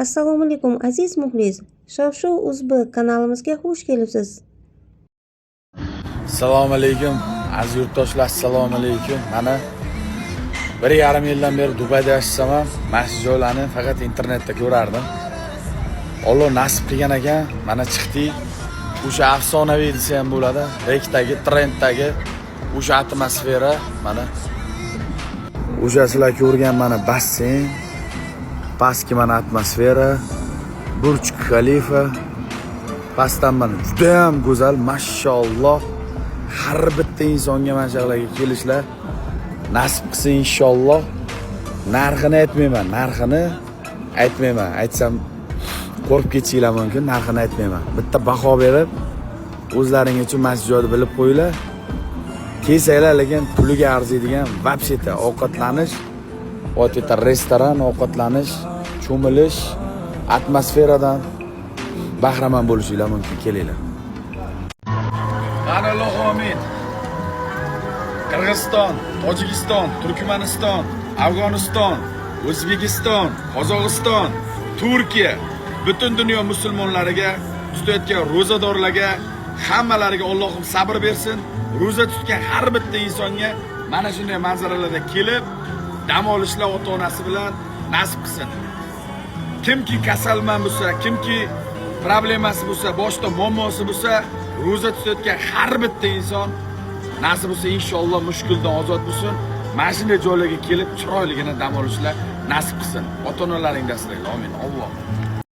Assalomu alaykum, aziz muxlis. Shov-shuv uzb kanalimizga xush kelibsiz. Assalomu alaykum, aziz yurtdoshlar, assalomu alaykum. Mana 1,5 yildan beri Dubayda yashasam ham, mana shu joylarni faqat internetda ko'rardim. Alloh nasib qilgan ekan, mana chiqdik. O'sha afsonaviy desa ham bo'ladi. Rekdagi, trenddagi o'sha atmosfera mana. O'sha sizlar ko'rgan mana basseyn, pastki mana atmosfera, Burj Khalifa, pastdan mana juda ham go'zal, mashalloh. Har bitta insonga mana shu yoqlarga kelishlar nasib qilsin, inshaalloh. Narxini aytmayman, narxini aytmayman. Aytsam, qo'rqib ketishinglar mumkin, narxini aytmayman. Bitta baho berib, o'zlaring uchun mana shu joyni bilib qo'yinglar. Kelsanglar, lekin puliga arziydigan вообще-то ovqatlanish, вот это restoran, ovqatlanish, cho'milish, atmosferadan bahramand bo'lishinglar mumkin. Kelinglar. Mana, Allohu amin. Qirg'iziston, Tojikiston, Turkmaniston, Afg'oniston, O'zbekiston, Qozog'iston, Turkiya, butun dunyo musulmonlariga, tutayotgan ro'zadorlarga, hammalariga Allohim sabr bersin. Ro'za tutgan har bitta insonga mana shunday manzaralarda kelib dam olishlar ota-onasi bilan nasib qilsin. Kimki kasalman bo'lsa, kimki problemasi bo'lsa, boshida muammosi bo'lsa, ro'za tutayotgan har bitta inson nasib bo'lsa, inshaalloh mushkuldan ozod bo'lsin. Mana shunday joylarga kelib chiroyligina dam olishlar nasib qilsin. Ota-onalaringni asranglar. Amin. Alloh.